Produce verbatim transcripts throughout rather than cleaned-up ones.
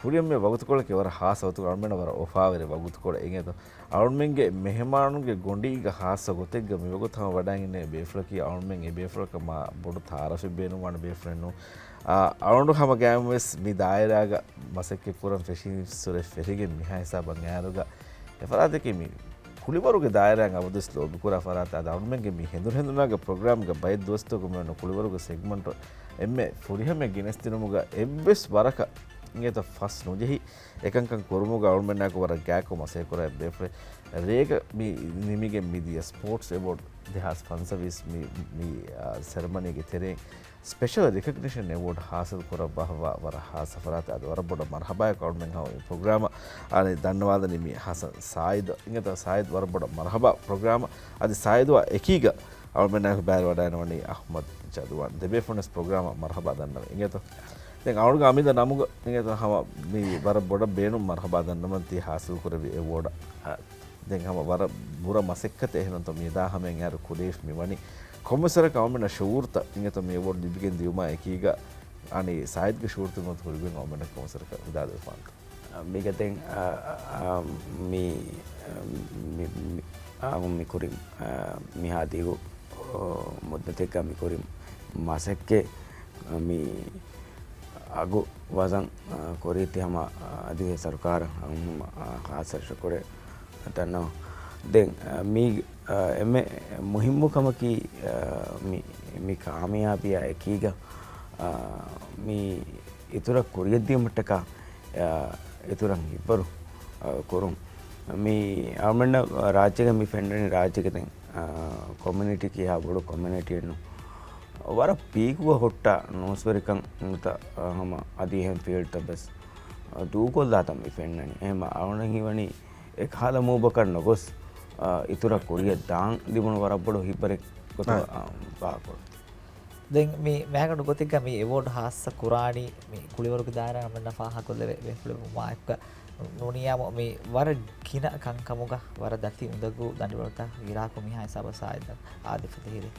ކުރިއަށް މި ވަގުތުކޮޅަކީ ވަރަށް ހާއްސަ ވަގުތު، އަޅުމެންނަށް ވަރަށް އުފާވެރި ވަގުތުކޮޅެއް އިނގޭތޯ. އަޅުމެންގެ މެހެމާނުންގެ ގޮނޑީގަ ހާއްސަ ގޮތެއްގަ މިވަގުތު ހަމަ ވަޑައިގެންނެވި ބޭފުޅަކީ އަޅުމެން އެ ބޭފުޅަކަށް މާ ބޮޑު ތައާރަފެއް ބޭނުންވާނެ ބޭފުޅެއް ނޫން. އާ، އަޅުގަނޑު ހަމަ ގައިމުވެސް މި ދާއިރާގަ މަސައްކަތް ކުރަން ފެށީ އިސްވުރެ ފެށިގެން މިހާ ހިސާބަށް އައިއިރުގަ އެ ފަރާތަކީ މި ކުޅިވަރުގެ ދާއިރާއިން އަބަދުވެސް ލޯބިކުރާ ފަރާތެއް. އަދި އަޅުމެންގެ މި ހެނދުން ހެނދުނާގެ ޕްރޮގްރާމްގަ ބައެއް ދުވަސްތަކުގަ މި އޮންނަ ކުޅިވަރުގެ ސެގްމަންޓު އެންމެ ފުރިހަމަޔަށް ގެނެސްދިނުމުގަ އެއްވެސް ވަރަކަށް އިނގޭތޯ ފަސް ނުޖެހި އެކަންކަން ކުރުމުގަ އަޅުމެންނާއެކު ވަރަށް ގާތްކޮށް މަސައްކަތް ކުރާ އެއް ބޭފުޅެއް. ރޭގަ މި ނިމިގެން މިދިޔަ ސްޕޯޓްސް އެވޯޑް ދެހާސް ފަންސަވީސް މި، މި، އާ، ސެރެމަނީގެ ތެރެއިން ސްޕެޝަލް ރެކޮގްނިޝަން އެވޯޑް ހާސިލް ކުރައްވާފައިވާ ވަރަށް ހާއްސަ ފަރާތެއް. އަދި ވަރަށް ބޮޑަށް މަރްހަބާއެކު އަޅުމެން ހަމަ މި ޕްރޮގްރާމަށް އަނެއް ދަންނަވާލަނީ މި ހަސަން ސާއިދު. އިނގޭތޯ ސާއިދު ވަރަށް ބޮޑަށް މަރްހަބާ ޕްރޮގްރާމަށް. އަދި ސާއިދުއާ އެކީގަ އަޅުމެންނާއެކު ބައިވެރިވަޑައިގަންނަވަނީ އަޙްމަދު ޖަދުވާން. ދެބޭފުޅުންވެސް ޕްރޮގްރާމަށް މަރްހަބާ ދަންނަވަން. އިނގޭތޯ. ދެން އަޅުގަނޑު އަމިއްލަ ނަމުގަ އިނގޭތޯ ހަމަ މި ވަރަށް ބޮޑަށް ބޭނުން މަރްހަބާ ދަންނަވަން ތި ހާސިލް ކުރެއްވި އެވޯޑަށް. އާ، ދެން ހަމަ ވަރަށް ބުރަ މަސައްކަތެއް އެހެންތޯ މިއަދާ ހަމައިން އައިރު ކުރެވިފަ މިވަނީ. ކޮންމެސް ވަރަކަށް އަޅުމެންނަށް ޝުޢޫރުތައް އިނގޭތޯ މި އެވޯޑް ލިބިގެން ދިއުމާ އެކީގަ އަނެއް ސާއިދްގެ ޝުޢޫރުތައް ގޮތުން ކުރިގެން އަޅުމެންނަށް ކޮންމެސް ވަރަކަށް ވިދާޅުވެފާނެ. މިގަތެން، އާ، އާ، މި، މި، މި، އާ، މި ކުރިން، އާ، މިހާ ދިގު، އޯ، މުއްދަތެއްގަ މި ކުރިން މަސައްކަތް މި އަގު ވަޒަން، އާ، ކުރީތީ ހަމަ، އާ، އަދިވެސް ސަރުކާރަށް ހަމަ، އާ، ޚާއްޞަ ޝުކުރެއް ދަންނަވަން. ދެން، އާ، މި، އާ، އެންމެ މުހިއްމު ކަމަކީ، އާ، މި، މި ކާމިޔާބީއާ އެކީގަ، އާ، މި އިތުރަށް ކުރިއަށްދިޔުމަށްޓަކާ، އާ، އިތުރަށް ހިތްވަރު، އާ، ކުރުން. މި އަޅުމެންނަށް ރާއްޖޭގަ މި ފެންނަނީ ރާއްޖޭގެ ދެން، އާ، ކޮމިއުނިޓީ ކިހާ ބޮޑު ކޮމިއުނިޓީއެއްނު. ވަރަށް ޕީކުގަ ހުއްޓާ ނޫސްވެރިކަން ނުތަ، އާ، ހަމަ އަދި އެހެން ފީލްޑްތައް ވެސް، އާ، ދޫކޮށްލާތަން މި ފެންނަނީ. އެހެންމަ އަޅުގަނޑަށް ހީވަނީ އެކަހަލަ މޫބަކަށް ނުގޮސް، އާ، އިތުރަށް ކުރިއަށް ދާން ލިބުނު ވަރަށް ބޮޑު ހިތްވަރެއް ގޮތުގަ، އާ. އާ، ބާކޮށް. ދެން މި މާގަނޑު ގޮތެއްގަ މި އެވޯޑް ހާއްސަ ކުރާނީ މި ކުޅިވަރުގެ ދާއިރާ އަޅުމެންނަށް ފާހަގަކޮށްލެވޭ ބޭފުޅެއް ވުމާއެކުގަ ނޫނިއްޔާމު މި ވަރަށް ގިނަ ކަންކަމުގަ ވަރަށް ދަތި އުނދަގޫ ދަނޑިވަޅުތައް ގިރާކޮށް މިހާ ހިސާބަށް ސާއިދަށް އާދެފަ ދޭހިރޭ.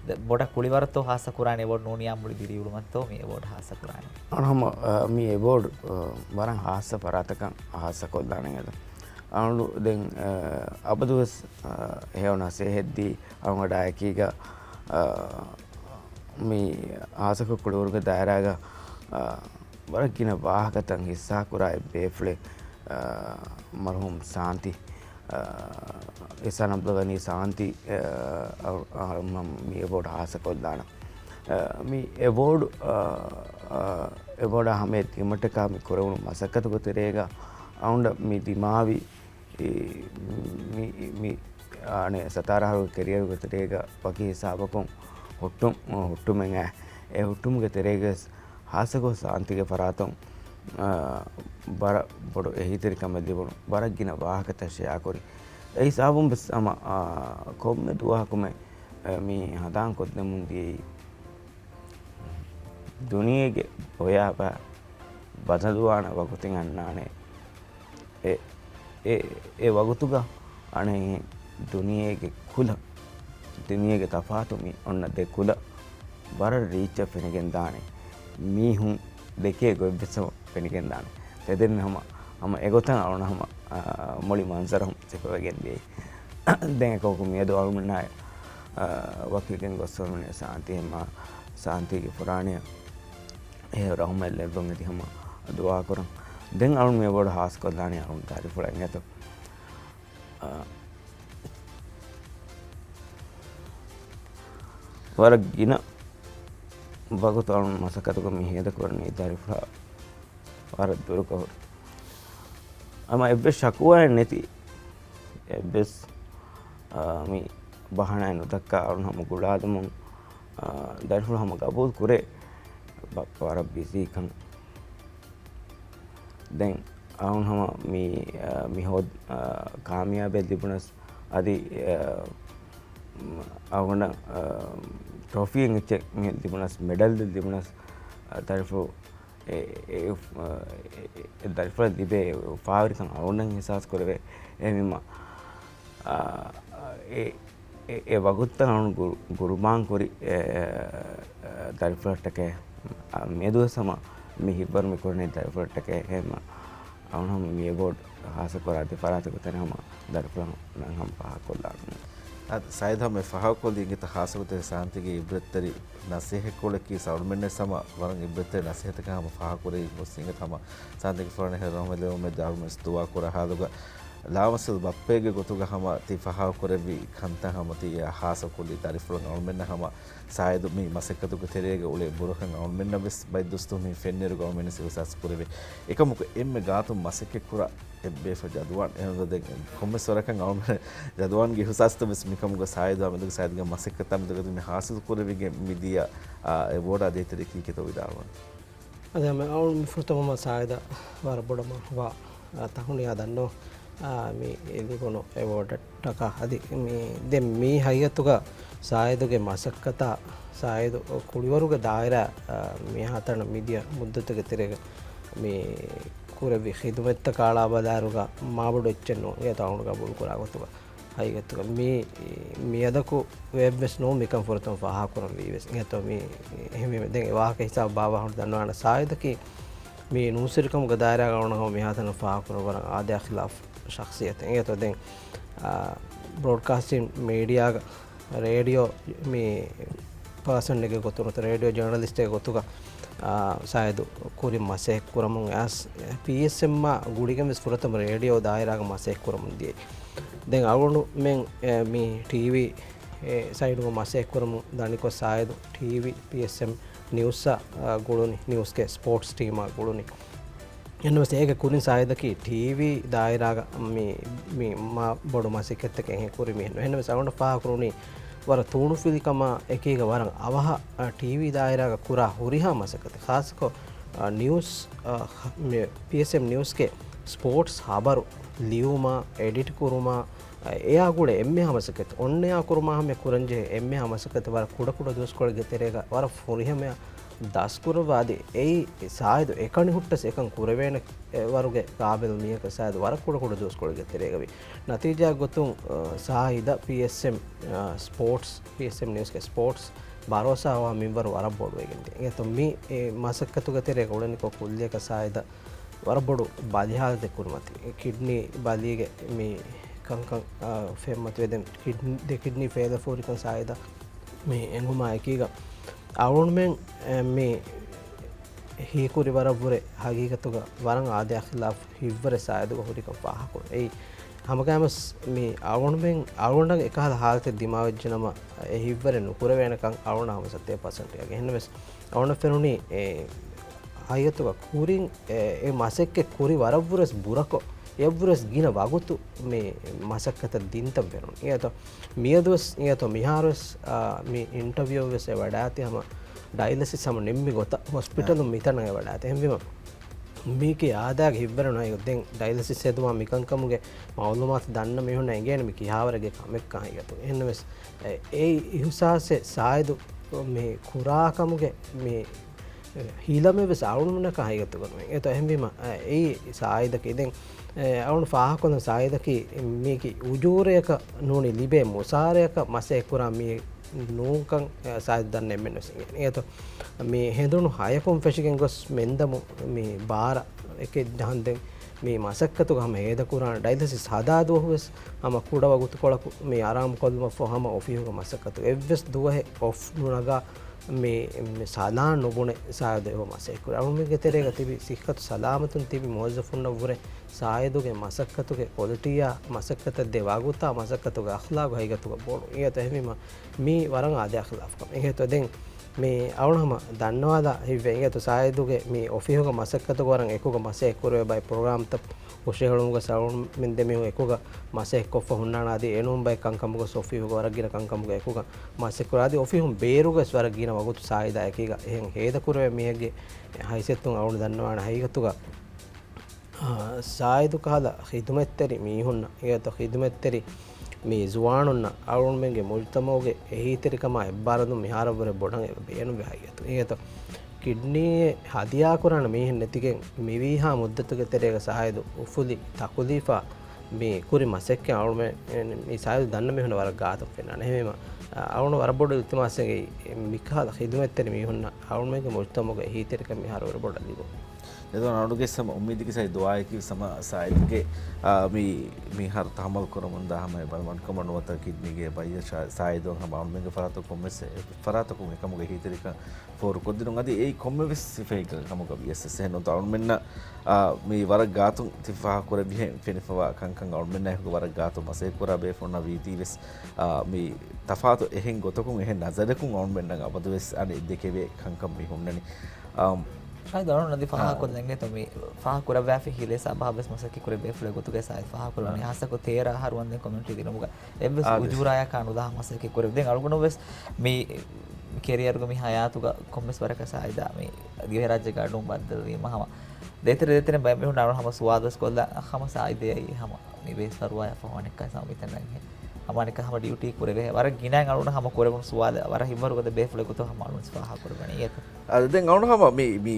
ދެ، ބޮޑަށް ކުޅިވަރުތޯ ހާއްސަ ކުރާނީ އެވޯޑް ނޫނިއްޔާ މުޅި ދިރިއުޅުމަށްތޯ މި އެވޯޑް ހާއްސަ ކުރާނީ؟ އަން ހަމަ، އަ، މި އެވޯޑް، އަ، ވަރަށް ހާއްސަ ފަރާތަކަށް ހާއްސަ ކޮށްލާނެ އަދި. އަޅުގަނޑު ދެން، އަ، އަބަދުވެސް، އަ، ހެޔޮ ނަސޭހަތްދީ އަޅުގަނޑާ އެކީގަ، އަ، މި ހާއްސަކޮށް ކުޅިވަރުގެ ދާއިރާގަ، އަ، ވަރަށް ގިނަ ވާހަކަތައް ހިއްސާކުރާ އެއް ބޭފުޅެއް، އަ، މަރުހޫމް ސާންތި، އަ، އިހްސާން އަބްދުލްޣަނީ ސާންތި، އަ، އަ، އަ، މަ-، މި އެވޯޑް ހާއްސަކޮށްލާނަން. އަ، މި އެވޯޑް، އަ، އަ، އެވޯޑާ ހަމަޔަށް ދިޔުމަށްޓަކާ މި ކުރެވުނު މަސައްކަތުގެ ތެރޭގަ އަޅުގަނޑަށް މި ދިމާވި އެ، މި، މި، އަނެއް ސަތާރަ އަހަރުގެ ކެރިއަރުގެ ތެރޭގަ ވަކި ހިސާބަކުން ހުއްޓުން، ހުއްޓުމެއް އެ ހުއްޓުމުގެ ތެރޭގަ ވެސް ހާއްސަކޮށް ސާންތީގެ ފަރާތުން، އާ، ވަރަށް ބޮޑު އެހީތެރިކަމެއް ލިބުނު، ވަރަށް ގިނަ ވާހަކަތައް ޝެއާކުރި. އެ ހިސާބުން ވެސް ހަމަ، އާ، ކޮންމެ ދުވަހަކުމެ، އެ، މި ހަނދާން ކޮށްދެމުން ދިޔައީ. ދުނިޔޭގެ ބޮޔާބާ ބަދަލުވާނެ ވަގުތެއް އަންނާނެ. އެ، އެ، އެ ވަގުތުގަ އަނެއް ދުނިޔޭގެ ކުލަ، ދުނިޔޭގެ ތަފާތު މި އޮންނަ ދެ ކުލަ ވަރަށް ރީއްޗަށް ފެނިގެންދާނެ. މީހުން ދެކޭ ގޮތްވެސް ހަމަ ފެނިގެންދާނެ. ތެދެން ހަމަ، ހަމަ އެގޮތަށް އަޅުން ހަމަ، އާ، މުޅި މަންޒަރު ހަމަ ސިފަވެގެން ދިޔައީ. ދެން އެކަކު މިއަދު އަޅުމެންނާ، އާ، ވަކިވެގެން ގޮސްފަ މިނެ ސާންތީ ހެމާ، ސާންތީގެ ފުރާނަޔަށް ހެޔޮ ރަހުމަތް ލެއްވަން އެދި ހަމަ ދުޢާ ކުރަން. ދެން އަޅުން މި އެވޯޑް ހާސްކޮށްލާނީ އަޅުން ދަރިފުޅަށް އިނގޭތޯ. އާ، ވަރަށް ގިނަ ވަގުތު އަޅުން މަސައްކަތުގަ މި ހޭދަކުރަނީ ދަރިފުޅާ ވަރަށް ދުރުގަ ހުރި. ހަމަ އެއްވެސް ޝަކުވާއެއް ނެތި. އެއްވެސް، އާ، މި ބަހަނާއެއް ނުދައްކާ އަޅުން ހަމަ ގުޅާލުމުން، އާ، ދަރިފުޅު ހަމަ ގަބޫލު ކުރޭ. ބައްޕަ ވަރަށް ބިޒީ ކަން. ދެން އަޅުން ހަމަ މި، އާ، މި ހޯދ-، އާ، ކާމިޔާބެއް ލިބުނަސް އަދި، އާ، އަޅުގަނޑަށް، އާ، ޓްރޮފީއެއް އެއްޗެއް މި ލިބުނަސް، މެޑަލް ލިބުނަސް، އާ، ދަރިފުޅު އެ، އެ، އެ، އެ ދަރިފުޅަށް ލިބޭ އުފާވެރިކަން އަޅުގަނޑަށް އިހްސާސް ކުރެވޭ. އެހެންވީމަ، އާ، އެ، އެ، އެ ވަގުތުތައް އަޅުން ގު-، ގުރުބާން ކުރި، އެ، އެ، ދަރިފުޅަށްޓަކައި، އާ، މިއަދުވެސް ހަމަ މި ހިތްވަރު މި ކުރަނީ ދަރިފުޅަށްޓަކައި ހޭމަ އަޅުން ހަމަ މި އެވޯޑް ހާސިލް ކުރާ ދެ ފަރާތަކު ތެރެ ހަމަ ދަރިފުޅަށް ހަމަ ފާހަގަކޮށްލާނަން. އަދި ސައިދް ހަމަ ފާހަގަކޮށްލީ އިނގޭތަ ހާސިލް ކޮށްދޭ ސާންތީގެ އިބްރަތްތެރި ނަސޭހަތްކޮޅަކީ އަޅުމެންނަށް ހަމަ ވަރަށް އިބްރަތްތެރި ނަސޭހަތަކަށް ހަމަ ފާހަގަކުރެވި ގޮސް އިނގޭތަ ހަމަ ސާންތީގެފާނު ހެރަމެލެވުމެއް އަޅުމެން ދުޢާ ކުރާ ހާލުގަ ލާމަސަލް ބައްޕައެއްގެ ގޮތުގަ ހަމަ ތި ފާހަގަކުރެއްވި ކަންތައް ހަމަ ތި ހާސިލްކޮށްލީ ދަރިފުޅަށް އަޅުމެންނަށް ހަމަ ސާއިދު މި މަސައްކަތުގެ ތެރޭގަ އުޅޭ ބުރަކަށް އަޅުމެންނަށް ވެސް ބައެއް ދުވަސް ދުވަހު މި ފެންނިއިރު އަޅުމެން ވެސް އިހުސާސް ކުރެވޭ. އެކަމަކު އެންމެ ގާތުން މަސައްކަތް ކުރާ އެއްބޭފުޅު ޖަދުވާން. އެހެންވީމަ ދެން ކޮންމެސް ވަރަކަށް އަޅުމެން ޖަދުވާންގެ އިހުސާސްތައް ވެސް މިކަމުގަ ސާއިދު އަމިއްލަ ސާއިދުގެ މަސައްކަތް އަމިއްލަ މި ހާސިލް ކުރެވިގެން މިދިޔަ އެވޯޑާ ދޭތެރޭ ކީކޭތޯ ވިދާޅުވަން. އަދި ހަމަ އަޅުން ފުރަތަމަ ސާއިދަށް ވަރަށް ބޮޑަށް މަރުޙަބާ، އާ، ތަހުނިޔާ ދަންނަވަން. އާ، މި ލިބުނު އެވޯޑަށްޓަކާ އަދި މި ދެން މި ހައިއަތުގަ ސާއިދުގެ މަސައްކަތާ ސާއިދު ކުޅިވަރުގެ ދާއިރާ، އާ، މިހާތަނަށް މިދިޔަ މުއްދަތުގެ ތެރޭގަ މި ކުރެއްވި ޚިދުމަތްތަކާ އަޅާ ބަލާއިރުގަ މާބޮޑު އެއްޗެއް ނޫން އެތައް އަޅުން ގަބޫލު ކުރާ ގޮތުގަ. ހަގީގަތުގަ މި، މިއަދަކު ވެއްވެސް ނޫން މިކަން ފުރަތަމަ ފާހަގަކުރަން ވީވެސް. އިނގޭތޯ މި އެހެންވީމަ ދެން އެ ވާހަކަ ހިސާބަށް ބާއްވާ ހުންނަ ދަންނަވާނެ ސާއިދަކީ މި ނޫންސުރިކަމުގެ ދާއިރާގަ އަޅުން ހަމަ މިހާތަނަށް ފާހަގަކުރަން ވަރަށް އާދަޔާ ޚިލާފު ޝަޚްޞިއްޔަތެއް. އިނގޭތޯ ދެން، އާ، ބްރޯޑްކާސްޓިން މީޑިއާގަ ރޭޑިއޯ މި ޕާސަނެއްގެ ގޮތުން ނުވަތަ ރޭޑިއޯ ޖާނަލިސްޓެއްގެ ގޮތުގަ، އާ، ސާއިދު ކުރިން މަސައްކަތް ކުރަމުން އައިސް، ޕީއެސްއެމްއާ ގުޅިގެން ވެސް ފުރަތަމަ ރޭޑިއޯ ދާއިރާގަ މަސައްކަތް ކުރަމުން ދިޔައީ. ދެން އަޅުގަނޑުމެން، އެ، މި ޓީވީ، އެ، ސައިޑުގަ މަސައްކަތް ކުރަމުން ދަނިކޮށް ސާއިދު ޓީވީ ޕީއެސްއެމް ނިއުސްއާ، އާ، ގުޅުނީ، ނިއުސްގެ ސްޕޯޓްސް ޓީމާ ގުޅުނީ. އެހެންނަމަވެސް އޭގެ ކުރިން ސާއިދަކީ ޓީވީ ދާއިރާގަ މި، މި މާ ބޮޑު މަސައްކަތްތަކެއް އެހެން ކުރި މީހެއް ނޫން. އެހެންނަމަވެސް އަޅުގަނޑަށް ފާހަގަކުރުނީ ވަރަށް ތޫނުފިލިކަމާ އެކީގަ ވަރަށް އަވަހަށް، އަ، ޓީވީ ދާއިރާގަ ކުރާ ހުރިހާ މަސައްކަތެއް. ޚާއްޞަކޮށް، އަ، ނިއުސް، އަ، ހަ-، މި ޕީއެސްއެމް ނިއުސްގެ ސްޕޯޓްސް ހަބަރު ލިޔުމާ، އެޑިޓް ކުރުމާ، އެއާ ގުޅޭ އެންމެހާ މަސައްކަތް، އޮންނައާ ކުރުމާ ހަމަ ކުރަންޖެހޭ އެންމެހާ މަސައްކަތެއް ވަރަށް ކުޑަކުޑަ ދުވަސްކޮޅެއްގެ ތެރޭގަ ވަރަށް ފުރިހަމަޔަށް ދަސްކުރައްވާ އަދި އެއީ ސާއިދު އެކަނި ހުއްޓަސް އެކަން ކުރެވޭނެ ވަރުގެ ގާބިލް މީހަކަށް ސާއިދު ވަރަށް ކުޑަކުޑަ ދުވަސްކޮޅެއްގެ ތެރޭގަ ވި. ނަތީޖާއެއް ގޮތުން، އަ، ސާއިދަށް ޕީއެސްއެމް، އަ، ސްޕޯޓްސް، ޕީއެސްއެމް ނިއުސްގެ ސްޕޯޓްސް ބަރޯސާ ހޮވާ މިންވަރު ވަރަށް ބޮޑުވެގެން ދިޔަ. އެތޯ މި، އެ، މަސައްކަތުގެ ތެރޭގަ އުޅެނިކޮށް ކުއްލިއަކަށް ސާއިދަށް ވަރަށް ބޮޑު ބަލިހާލަތެއް ކުރިމަތި. ކިޑްނީ ބަލީގެ މި ކަންކަން، އާ، ފެންމަތިވެ ދެން ކިޑްނީ، ދެ ކިޑްނީ ފޭލަ ފޫރިކަން ސާއިދަށް މި އެނގުމާ އެކީގަ އަޅުގަނޑުމެން، އެ، މި ހީކުރި ވަރަށްވުރެ ހަގީގަތުގަ ވަރަށް އާދަޔާ ޚިލާފު ހިތްވަރެއް ސާއިދުގަ ހުރިކަން ފާހަގަކުރުން. އެއީ ހަމަގައިމުވެސް މި އަޅުގަނޑުމެން، އަޅުގަނޑަށް އެކަހަލަ ހާލަތެއް ދިމާވެއްޖެނަމަ، އެ ހިތްވަރެއް ނުކުރެވޭނެކަން އަޅުގަނޑަށް ހަމަ ސައްތޭ ޕަސެންޓް އެހެންނަމަވެސް އަޅުގަނޑަށް ފެނުނީ، އެ، ހަގީގަތުގަ ކުރިން އެ، އެ މަސައްކަތް ކުރި ވަރަށްވުރެސް ބުރަކޮށް، އެއަށްވުރެސް ގިނަ ވަގުތު މި މަސައްކަތަށް ދިންތަން ފެނުނު. އިނގޭތޯ މިއަދުވެސް، އިނގޭތޯ މިހާރުވެސް، އާ، މި އިންޓަވިއުވެސް އެ ވަޑާތި ހަމަ ޑައިލަސިސް ހަމަ ނިންމި ގޮތަށް ހޮސްޕިޓަލުން މިތަނަށް އެ ވަޑާތި. އެހެންވީމަ މީކީ އާދައިގެ ހިތްވަރެއް ނޫން. ދެން ޑައިލަސިސް ހެދުމާ މިކަންކަމުގެ މައުލޫމާތު ދަންނަ މީހުންނަށް އެނގޭނެ މި ކިހާވަރެއްގެ ކަމެއްކަން ހަގީގަތުގަ. އެހެންނަމަވެސް، އެ، އެ އިހުސާސެއް ސާއިދު މި ކުރާ ކަމުގެ މި ހިލަމެއްވެސް އަޅުގަނޑުމެންނަކަށް ހަގީގަތުގަ ނުވޭ. އެތޯ އެހެންވީމަ، އެއީ ސާއިދަކީ ދެން، އަޅުގަނޑު ފާހަގަކޮށްލަން ސާއިދަކީ މީކީ އުޖޫރަޔަކަށް ނޫނީ ލިބޭ މުސާރަޔަކަށް މަސައްކަތް ކުރާ މީ ނޫންކަން، އެ، ސާއިދު ދަންނަ އެންމެންވެސް އިނގޭނެ. އެތޯ މި ހެނދުނު ހަޔަކުން ފެށިގެން ގޮސް މެންދަމު މި ބާރަ އެކެއް ޖަހަންދެން މި މަސައްކަތުގަ ހަމަ ހޭދަކުރާނެ ޑައިލަސިސް ހަދާ ދުވަހުވެސް ހަމަ ކުޑަ ވަގުތުކޮޅަކު މި އަރާމުކޮށްލުމަށްފަހު ހަމަ އޮފީހުގަ މަސައްކަތު އެއްވެސް ދުވަހެއް އޮފް ނުނަގާ މި، މި ސަލާން ނުބުނެ ސާއިދު އެބަ މަސައްކަތް ކުރި. އަޅުގަނޑުމެންގެ ތެރޭގަ ތިބި ސިއްހަތު ސަލާމަތުން ތިބި މުވައްޒަފުންނަށްވުރެ ސާއިދުގެ މަސައްކަތުގެ ކޮލިޓީއާ، މަސައްކަތަށް ދޭ ވަގުތާ، މަސައްކަތުގެ އަޚްލާގު ހަގީގަތުގަ ބޮޑު. އިނގޭތޯ އެހެންވީމަ މީ ވަރަށް އާދަޔާ ޚިލާފު ކަމެއް. އިނގޭތޯ ދެން މި އަޅުން ހަމަ ދަންނަވާލާ ހިތްވޭ. އިނގޭތޯ ސާއިދުގެ މި އޮފީހުގަ މަސައްކަތުގަ ވަރަށް އެކުގަ މަސައްކަތް ކުރެވޭ ބައެއް ޕްރޮގްރާމްތައް ހުށަހެޅުމުގަ އަޅުގަނޑުމެން ދެމީހުން އެކުގަ މަސައްކަތް ކޮށްފަ ހުންނާނެ. އަދި އެނޫން ބައެއް ކަންކަމުގަ އޮފީހުގަ ވަރަށް ގިނަ ކަންކަމުގަ އެކުގަ މަސައްކަތް ކުރާ. އަދި އޮފީހުން ބޭރުގަސް ވަރަށް ގިނަ ވަގުތު ސާއިދާ އެކީގަ އެހެން ހޭދަކުރެވޭ މީހެއްގެ ހައިސިއްޔަތުން އަޅުން ދަންނަވާނެ ހަގީގަތުގަ، އާ، ސާއިދު ކަހަލަ ޚިދުމަތްތެރި މީހުންނަށް، އެއަތޮ ޚިދުމަތްތެރި މި ޒުވާނުންނަށް އަޅުގަނޑުމެންގެ މުޖުތަމައުގެ އެހީތެރިކަމާ އެއްބާރުލުން މިހާރަށްވުރެ ބޮޑަށް އެބަ ބޭނުންވެ ހައްޔަތު. އެއަތޮ ކިޑްނީއެއް ހަދިޔާކުރާނެ މީހެއް ނެތިގެން މިވީހާ މުއްދަތުގެ ތެރޭގަ ސާއިދު އުފުލި ތަކުލީފާ މި ކުރި މަސައްކަތް އަޅުމެ-، މި ސާއިދު ދަންނަ މީހުންނަށް ވަރަށް ގާތަށް ފެންނާނެ. އެހެންވީމަ، އަޅުން ވަރަށް ބޮޑު އިލްތިމާސެއްގައި މިކަހަލަ ޚިދުމަތްތެރި މީހުންނަށް އަޅުމެންގެ މުޖްތަމަޢުގެ އެހީތެރިކަން މިހާރު ވަރަށް ބޮޑަށް ލިބުން. އެދޮން އަޅުގެ ސަމަ އުއްމީދުގެ ސައި ދުޢާއަކީ ސަމަ ސާއިދުގެ، އާ، މި، މިހާރު ތަހައްމަލް ކުރަމުންދާ ހަމަ އެ ބަލަމަންކަމަށް ނުވަތަ ކިޑްނީގެ ބައްޔަށް ސާ-، ސާއިދު ހަމަ އަޅުމެންގެ ފަރާތަކުން ކޮންމެސް ފަރާތަކުން އެކަމުގެ އެހީތެރިކަން ފޯރުކޮށްދިނުން. އަދި އެއީ ކޮންމެވެސް ސިފައެއްގެ ކަމުގަ ވިޔަސް އެހެން ނޫންތޯ އަޅުމެންނަށް، އާ، މި ވަރަށް ގާތުން ތި ފާހަގަކުރެއްވިހެން ފެނިފަވާ ކަންކަން އަޅުމެންނާއެކު ވަރަށް ގާތުން މަސައްކަތްކުރާ ބޭފުޅުންނަށް ވީތީވެސް، އާ، މި ތަފާތު އެހެން ގޮތަކުން އެހެން ނަޒަރަކުން އަޅުމެންނަށް އަބަދުވެސް އަނެއް ދެކެވޭ ކަންކަން މި ހުންނަނީ. އާ، ޝާހިދު އަޅުން އަދި ފާހަގަކޮށްލަން އިނގޭތޯ މި ފާހަގަކުރައްވާފައި ހިލޭ ސަބަބަށް މަސައްކަތްކުރެ ބޭފުޅެއް ގޮތުގައި ސާއިދު ފާހަގަކުރަނީ. އާ. ހާއްސަކޮށް ތޭރަ އަހަރު ވަންދެން ކޮމެންޓްރީ ދިނުމުގަ އެއްވެސް އާ، އުޖޫރާޔާ ކާ ނުދާ މަސައްކަތް ކުރެވި. ދެން އަޅުގަނޑު ވެސް މި ކެރިއަރުގެ މި ހަޔާތުގަ ކޮންމެސް ވަރަކަށް ސާއިދާ މި ދިވެހިރާއްޖޭގެ އަޑުން ބައްދަލުވީމަ ހަމަ ދޭތެރެ ދޭތެރެ ބައެއް މީހުން އަޅުން ހަމަ ސުވާލުވެސް ކޮށްލާ ހަމަ ސާއިދޭ އައީ ހަމަ މި ބޭސް ފަރުވާޔާ ފަހު އަނެއްކާ ސަމަ މިތަނަށް އެހެން ހަމަ އަނެއްކާ ހަމަ ޑިއުޓީ ކުރެވޭ. ވަރަށް ގިނައިން އަޅުން ހަމަ ކުރެވުނު ސުވާލެއް ވަރަށް ހިތްވަރުގަދަ ބޭފުޅެއް ގޮތުން ހަމަ އަޅުން ވެސް ފާހަގަކުރެވެނީ އެތަ؟ އަދި ދެން އަޅުން ހަމަ މި، މި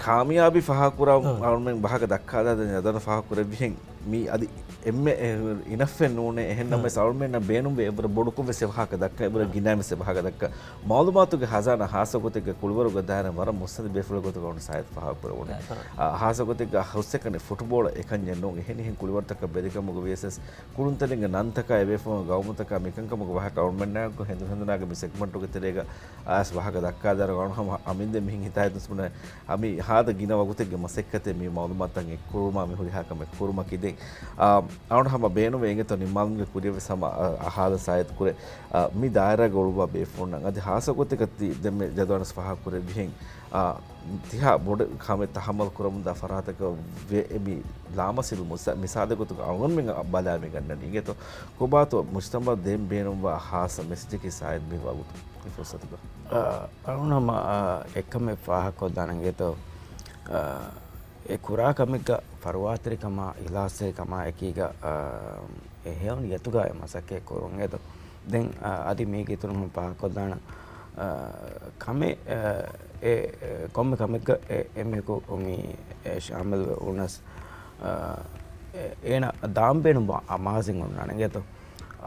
ކާމިޔާބީ ފާހަގަކުރާ އަޅުމެން ވާހަކަ ދައްކާލާ ދެން އަދަނަ ފާހަގަކުރެއްވިހެން މީ އަދި އެންމެ އިނަފެއް ނޫނޭ. އެހެން ނަމަވެސް އަޅުމެންނަށް ބޭނުންވޭ އެއްވަރަށް ބޮޑުކޮށް ވެސް އެ ވާހަކަ ދައްކަން، އެއްވަރަށް ގިނައިން ވެސް އެ ވާހަކަ ދައްކަން. މައުލޫމާތުގެ ހަޒާނާ ހާއްސަ ގޮތެއްގަ ކުޅިވަރުގަ ދާއިރާ ވަރަށް މުއްސަނދި ބޭފުޅެއް ގޮތުގަ އަޅުން ސާއިދު ފާހަގަކުރެވުނީ. އާ، ހާއްސަ ގޮތެއްގަ ހުސްއެކަނި ފުޓުބޯޅަ އެކަންޏެއް ނޫން. އެހެނިހެން ކުޅިވަރުތަކަށް ބެލިކަމުގަ ވިޔަސް ކުޅުންތެރިންގެ ނަންތަކާ އެބޭފުޅުން ގައުމުތަކާ މިކަންކަމުގެ ވާހަކަ އަޅުމެންނާއެކު ހެނދު ހެނދުނާގެ މި ސެގްމަންޓުގެ ތެރޭގަ އައިސް ވާހަކަ ދައްކާލާއިރު އަޅުން ހަމަ އަމިއްލަ މިހެން ހިތާހިތުން ހަމަ ހާދަ ގިނަ ވަގުތެއްގެ މަސައްކަތެއް މި މައުލޫމާތުތައް އެއްކުރުމާ މި ހުރިހާ ކަމެއް ކުރުމަކީ. ދެން، އާ، އަޅުން ހަމަ ބޭނުންވޭ އިނގޭތޯ ނިންމާލުމުގެ ކުރިޔަށް ވެސް ހަމަ، އާ، އަހާލަން ސާއިދު ކުރޭ، އާ، މި ދާއިރާގަ އުޅުއްވާ ބޭފުޅުންނަށް. އަދި ހާއްސަ ގޮތެއްގަ ތި ދެންމެ ޖަދުވާނަސް ފާހަގަކުރެއްވިހެން، އާ، ތިހާ ބޮޑެއް ކަމެއް ތަހައްމަލް ކުރަމުންދާ ފަރާތަކަށް ވެ، އެ މި ލާމަސައްކަތް މުސަ-، މިސާލެއް ގޮތުގަ އަޅުގަނޑުމެން ބަލާ މި ގަންނަނީ. އިނގޭތޯ ކޮބާތޯ މުޖްތަމަޢަށް ދެން ބޭނުންވާ ހާއްސަ މެސެޖަކީ ސާއިދު މި ވަގުތު މި ފުރުސަތުގަ؟ އަ، އަޅުން ހަމަ، އަ، އެއްކަމެއް ފާހަގަކޮށްދާނަން އިނގޭތޯ، އަ، އެ ކުރާ ކަމެއްގަ ފަރުވާތެރިކަމާ، އިޚްލާޞްތެރިކަމާ އެކީގަ، އަ، އެ ހެޔޮ ނިޔަތުގަ އެ މަސައްކަތް ކުރުން އިނގޭތޯ. ދެން، އަ، އަދި މީގެ އިތުރުން ހަމަ ފާހަގަކޮށްދާނަން، އަ، ކަމެއް، އަ، އެ، އެ، ކޮންމެ ކަމެއްގަ އެ، އެމީހަކު މި، އެ، ޝާމިލް ވެ އުޅުނަސް، އަ، އެ، އޭނަ ދާން ބޭނުންވާ އަމާޒެއް އޮންނާނެ އިނގޭތޯ.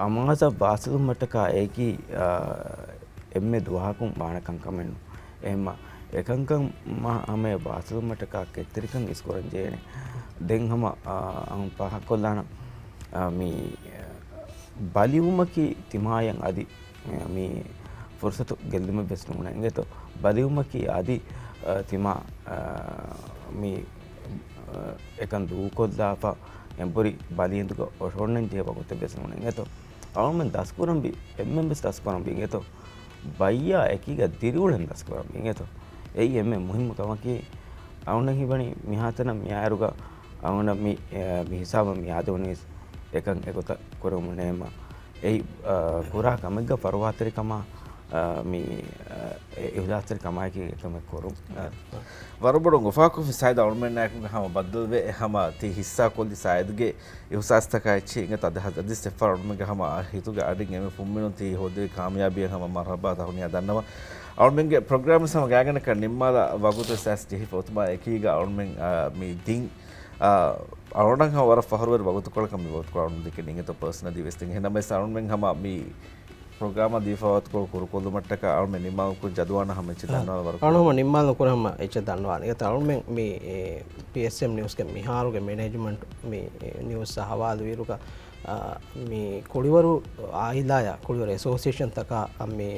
އަމާޒަށް ވާސިލުވުމަށްޓަކާ އެއީކީ، އާ، އެންމެ ދުވަހަކުން ވާނެ ކަންކަމެއް ނޫން. އެހެންމަ އެކަންކަން މާ ހަމަޔަށް ވާސިލުވުމަށްޓަކާ ކެތްތެރިކަން އިސްކުރަން ޖެހޭނެ. ދެން ހަމަ، އާ، އަހުން ފާހަގަކޮށްލާނަން، އާ، މި، އާ، ބަލިވުމަކީ ތިމާޔަށް އަދި މި ފުރުސަތު ގެއްލުމެއް ވެސް ނޫނޭ އިނގޭތޯ. ބަލިވުމަކީ އަދި، އާ، ތިމާ، އާ، މި، އާ، އެކަން ދޫކޮށްލާފަ އެނބުރި ބަލިއެނދުގަ އޮށޯންނަން ޖެހޭ ވަގުތެއް ވެސް ނޫނޭ އިނގޭތޯ. އަޅުމެން ދަސްކުރަންވީ، އެންމެން ވެސް ދަސްކުރަންވީ އިނގޭތޯ. ބައްޔާ އެކީގަ ދިރިއުޅެން ދަސްކުރަންވީ އިނގޭތޯ. އެއީ އެންމެ މުހިއްމު ކަމަކީ، އަޅުންނަށް ހީވަނީ މިހާތަނަށް މިއާއިރުގަ އަޅުންނަށް މި، އެ، މި ހިސާބަށް މި އާދެވުނީސް އެކަން އެގޮތަށް ކުރެވުމުން ނޭމަ. އެއީ، އަ، ކުރާ ކަމެއްގަ ފަރުވާތެރިކަމާ، އަ، މި، އަ، އިޚްލާޞްތެރިކަމާއެކީ އެކަމެއް ކުރުން. އަ، ވަރަށް ބޮޑަށް އުފާކޮށްފި ސާއިދު އަޅުމެންނާއެކު ހަމަ ބައްދަލުވެ ހަމަ ތި ހިއްސާކޮށްލި ސާއިދުގެ އިހުސާސްތަކާ އެއްޗެހި އިނގޭތޯ އަދި ހަ-، އަދި ސެފާ އަޅުމެންގެ ހަމަ ހިތުގެ އަޑިން އެންމެ ފުންމިނުން ތި ހޯދި ކާމިޔާބީއަށް ހަމަ މަރްހަބާ ތަހުނިޔާ ދަންނަވަން. އަޅުމެންގެ ޕްރޮގްރާމް ހަމަ ގާތްގަނޑަކަށް ނިންމާލާ ވަގުތު ސާސް ޖެހިފަ އޮތުމާ އެކީގަ އަޅުމެން، އާ، މި ދިން، އާ، އަޅުން ހަމަ ވަރަށް ފަހުރުވެރި ވަގުތުކޮޅަކަށް މި ވަގުތުކޮޅަށް އަޅުން ދެކެނީ އިނގޭތޯ ޕާސަނަލީ ވެސް ދެން. އެހެންނަމަވެސް އަޅުމެން ހަމަ މި ޕްރޮގްރާމަށް ދީފަ ވަގުތުކޮޅު ކުރުކޮށްލުމަށްޓަކާ އަޅުމެން ނިންމާލުން ކުރިން ޖަދުވާނަ ހަމަ އެއްޗެއް އާ، ދަންނަވާލަން ވަރަށް އަޅުން ހަމަ ނިންމާލުން ކުރިން ހަމަ އެއްޗެއް ދަންނަވާލަން. އިނގޭތޯ އަޅުމެން މި، އެ، ޕީއެސްއެމް ނިއުސްގެ މިހާރުގެ މެނޭޖްމަންޓް މި، އެ، ނިއުސްއާ ހަވާލުވިއިރުގަ، އާ، މި ކުޅިވަރު އާއިލާޔާ ކުޅިވަރު އެސޯސިއޭޝަންތަކާ މި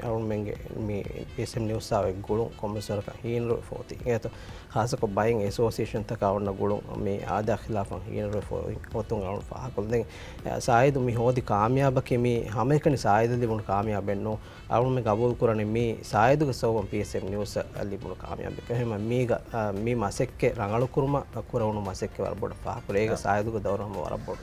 އަޅުމެންގެ މި ޕީއެސްއެމް ނިއުސްއާ އޮތް ގުޅުން ކޮންމެސް ވަރަކަށް ހީނުރުވެފަ އޮތީ. އިނގޭތޯ ޚާއްޞަކޮށް ބައެއް އެސޯސިއޭޝަންތަކާ އޮންނަ ގުޅުން މި އާދައާ ޚިލާފަށް ހީނުރުވެފަ އޮތުން އަޅުން ފާހަގަކޮށްލަން. އެ، ސާއިދު މި ހޯދި ކާމިޔާބަކީ މީ ހަމައެކަނި ސާއިދަށް ލިބުނު ކާމިޔާބެއް ނޫން. އަޅުން މި ގަބޫލު ކުރަނީ މީ ސާއިދުގެ ސަބަބުން ޕީއެސްއެމް ނިއުސްއަށް ލިބުނު ކާމިޔާބެއް. އެހެންވެ މީގަ، އަ، މި މަސައްކަތް ރަނގަޅުކުރުމަށް ކުރެވުނު މަސައްކަތް ވަރަށް ބޮޑަށް ފާހަގަކުރޭ. އޭގަ ސާއިދުގެ ދައުރު ހަމަ ވަރަށް ބޮޑު.